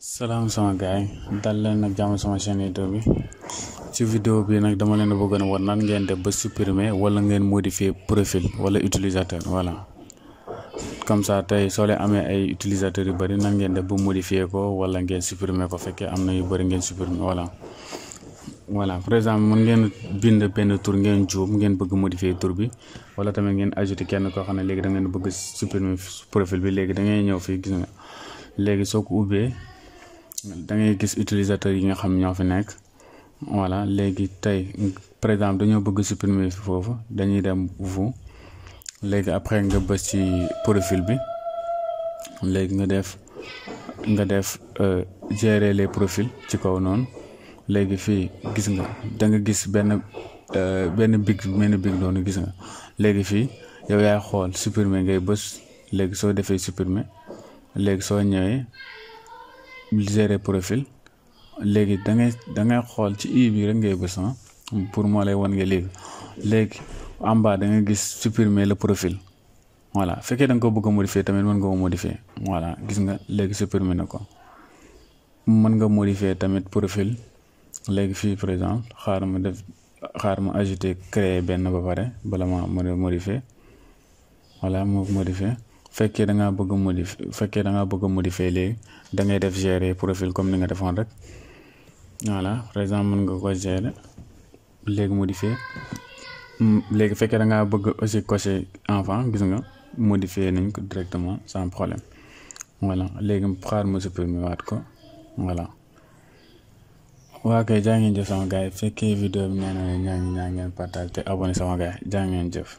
salaam sama gaay dal leen nag jàmm sama chaîne YouTube bi ci vidéo bi nag dama leen bëggoon a war nan ngeen def ba supprimer wala ngeen modifier profil wala utilisateur voilà comme ça tey soo leen amee ay utilisateurs yu bari nan ngeen def ba modifier ko wala ngeen supprimer ko fekkee am na yu bari ngeen supprimer voilà par exemple mën ngeen bind benn tur ngeen juum ngeen bëgg modifier tur bi wala tamit ngeen ajouter kenn koo xam ne léegi da ngeen bëgg supprimer profil bi léegi da ngay ñëw fii gis nga léegi soo ko ubbee da ngay gis utilisateur yi nga xam ñoo fi nekk voilà léegi tey par exemple dañoo bëgg supprimer foofu dañuy dem vous léegi après nga bës ci profil bi léegi nga def gérer les profils ci kaw noonu léegi fii gis nga da nga gis benn big noonu gis nga léegi fii yow yaay xool supprimer ngay bës léegi soo defee supprimer léegi soo ñëwee gérer profil léegi da ngay xool ci i bi rek ngay bës pour moo lay wan nga léegi en bas da nga gis supprimer le profil voilà fekkee da nga ko bëgg a modifier tamit mën nga ko modifier voilà gis nga léegi supprimer na ko mën nga modifier tamit profil léegi fii par exemple xaar ma ajouter créer benn ba pare bala ma modifier voilà moo modifier fekkee da ngaa bëgg a modifier léegi da ngay def gérer profil comme ni nga defoon rek voilà par exemple mën nga ko gérer léegi modifier léegi fekkee da ngaa bëgg aussi cocher enfant gis nga modifier nañ ko directement sans problème voilà léegi xaar ma supprimer waat ko voilà waa kay jaa ngeen jëf sama gars yi fekkee vidéo bi nee na ñaa ngeen partage te abonné sama gars yi jaa ngeen jëf